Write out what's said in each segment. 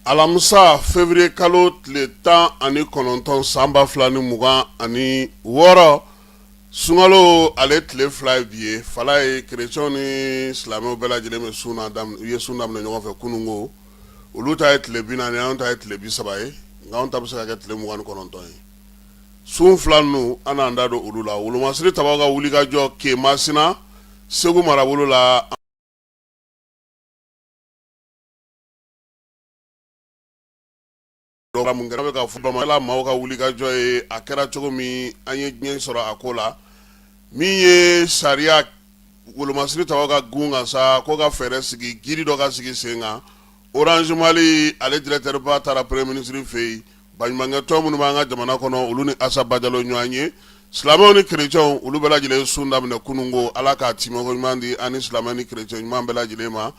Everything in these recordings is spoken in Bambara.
Alamisa février kalo tile 19 san 2026, sunkalo ale tile 2 ye bi ye. Fala ye kerecɛnw ni silamɛw bɛɛ lajɛlen bɛ sun u ye sun daminɛ ɲɔgɔn fɛ kununko. Olu ta ye tile 40, anw ta ye tile 30 ye, nka anw ta bɛ se ka kɛ tile 29 ye. Sun fila ninnu, an n'an da don olu la. Wolomasiri tabaw ka wulikajɔ Kemasina, Segu marabolo la. Mun kɛra ka fɔ Bamakɔ maaw ka wulikajɔ ye, a kɛra cogo min, an ye diɲɛ sɔrɔ a ko la. Min ye sariya wolomasiri tabaw ka gun kan sa, ko ka fɛɛrɛ sigi, giri dɔ ka sigi sen kan. Orange Mali ale directeur ba taara premier ministre fɛ yen. Baɲumankɛtɔn minnu b'an ka jamana kɔnɔ, olu ni Asa Bajalo ɲɔgɔn ye. Silamɛw ni kerecɛnw, olu bɛɛ lajɛlen sun daminɛ kununko. Ala k'a timɛko ɲuman di an ni silamɛ ni kerecɛn ɲuman bɛɛ lajɛlen ma.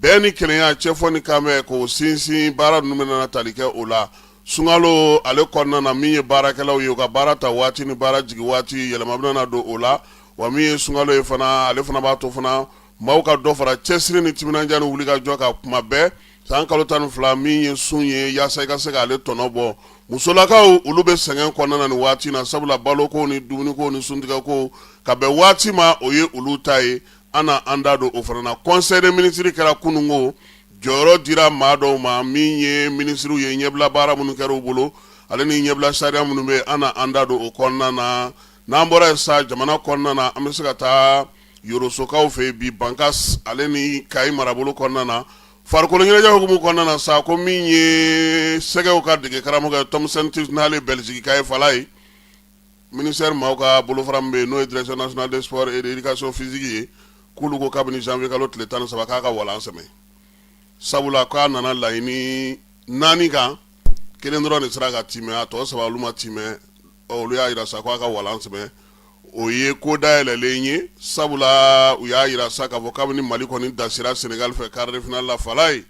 Bɛn ni kelenya, cɛfɔ ni kanbɛn, k'o sinsin, baara ninnu bɛna tali kɛ o la sunkalo ale kɔnɔna na. Min ye baarakɛlaw ye, u ka baara ta waati ni baara jigin waati, yɛlɛma bɛna don o la. Wa min ye sunkalo ye fana, ale fana b'a to fana maaw ka dɔ fara cɛsiri ni timinandiya ni wulikajɔ kan kuma bɛɛ san kalo 12 min ye sun ye, yaasa i ka se k'ale tɔnɔ bɔ. Musolakaw, olu bɛ sɛgɛn kɔnɔna na nin waati na, sabula baloko ni dumuniko ni suntigɛko ka bɛn waati ma, o ye olu ta ye. An na an da don o fana na. Conseil des ministres kɛra kununko, jɔyɔrɔ dira maa dɔw ma, min ye minisiriw ye, ɲɛbila baara minnu kɛra u bolo, ale ni ɲɛbila sariya minnu bɛ, an na an da don o kɔnɔna na. N'an bɔra yen sa, jamana kɔnɔna na, an bɛ se ka taa Yorosokaw fɛ bi, Bankas ale ni Kayi marabolo kɔnɔna na. Farikolo ɲɛnajɛ hukumu kɔnɔna na sa, ko min ye sɛgɛw ka dege karamɔgɔ ye, Tom Saintfiet, n'ale Bɛlizikika ye, fala ye ministère maaw ka bolofara min bɛ yen, n'o ye Direction nationale des sports et de l'éducation physique ye, k'olu ko kabini janvier kalo tile 13 k'a ka walan sɛmɛ, sabula k'a nana laɲini naani kan, kelen dɔrɔn de sera ka timɛ, a tɔ saba olu ma timɛ. Olu y'a jira sa k'a ka walan sɛmɛ. O ye ko dayɛlɛlen ye, sabula u y'a jira sa k'a fɔ kabini Mali kɔni dasira Sénégal fɛ quart de finale la, fala ye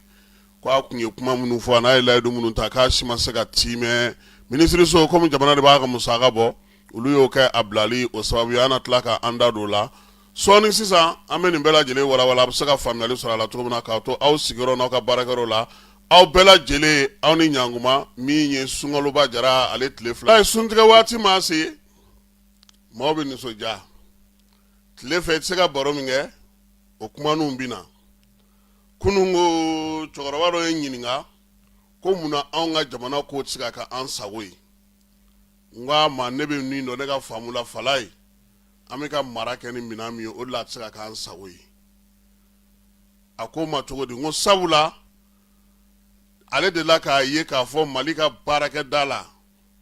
ko a tun ye kuma minnu fɔ, a n'a ye layidu minnu ta, k'a si ma se ka timɛ. Minisiriso, komi jamana de b'a ka musaka bɔ, olu y'o kɛ a bilali o sababu ye. An na tila ka an da don o la sɔɔni. Sisan an bɛ nin bɛɛ lajɛlen walawala, a bɛ se ka faamuyali sɔrɔ a la cogo min na, k'a to aw sigiyɔrɔ n'aw ka baarakɛyɔrɔ la. Aw bɛɛ lajɛlen, aw ni ɲankuma. Min ye sunkaloba jara ale tile 2 ye, suntigɛ waati maa se, maaw bɛ nisɔndiya tile fɛ, i tɛ se ka baro min kɛ, o kumaninw bɛ na. Kunun ko cɛkɔrɔba dɔ ye n ɲininka ko munna anw ka jamana ko tɛ se ka kɛ an sago ye. N ko a ma, ne bɛ min dɔn, ne ka faamu la, fala ye an bɛ ka mara kɛ ni minɛn min ye, o de la a tɛ se ka k'an sago ye. A ko ma cogo di? N ko sabula ale delila k'a ye k'a fɔ Mali ka baarakɛda la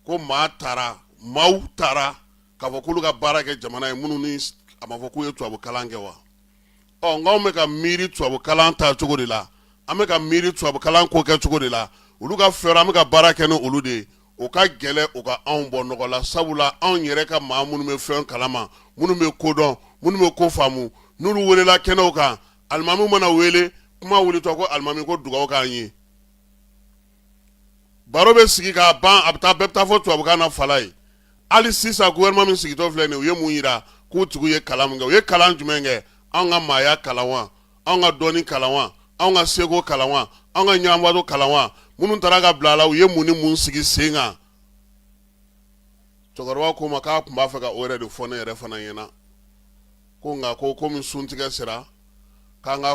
ko maa taara, maaw taara k'a fɔ k'olu ka baara kɛ jamana ye, minnu ni a ma fɔ k'u ye tubabu kalan kɛ wa. Ɔ nka anw bɛ ka miiri tubabu kalan ta cogo de la, an bɛ ka miiri tubabu kalan ko kɛ cogo de la, olu ka fɛɛrɛ, an bɛ ka baara kɛ ni olu de ye. O ka gɛlɛn o ka anw bɔ nɔgɔ la, sabula anw yɛrɛ ka maa minnu bɛ fɛn kalama, minnu bɛ ko dɔn, minnu bɛ ko faamu, n'olu welela kɛnɛw kan, alimamiw mana wele, kuma wulitɔ ko alimami ko dugawu k'an ye, baro bɛ sigi k'a ban, a bɛ taa, bɛɛ bɛ taa fɔ tubabukan na, fala ye. Hali sisan gouvernement min sigitɔ filɛ nin ye, u ye mun yira k'u tigiw ye kalan min kɛ? U ye kalan jumɛn kɛ? Anw ka maaya kalan wa? Anw ka dɔnni kalan wa? Anw ka seko kalan wa? Anw ka ɲɛnabɔ kalan wa? Minnu taara ka bila a la, u ye mun ni mun sigi sen kan? Cɛkɔrɔba ko ma k'a tun b'a fɛ ka o yɛrɛ de fɔ ne yɛrɛ fana ɲɛna, ko nka ko komi suntigɛ sera k'an ka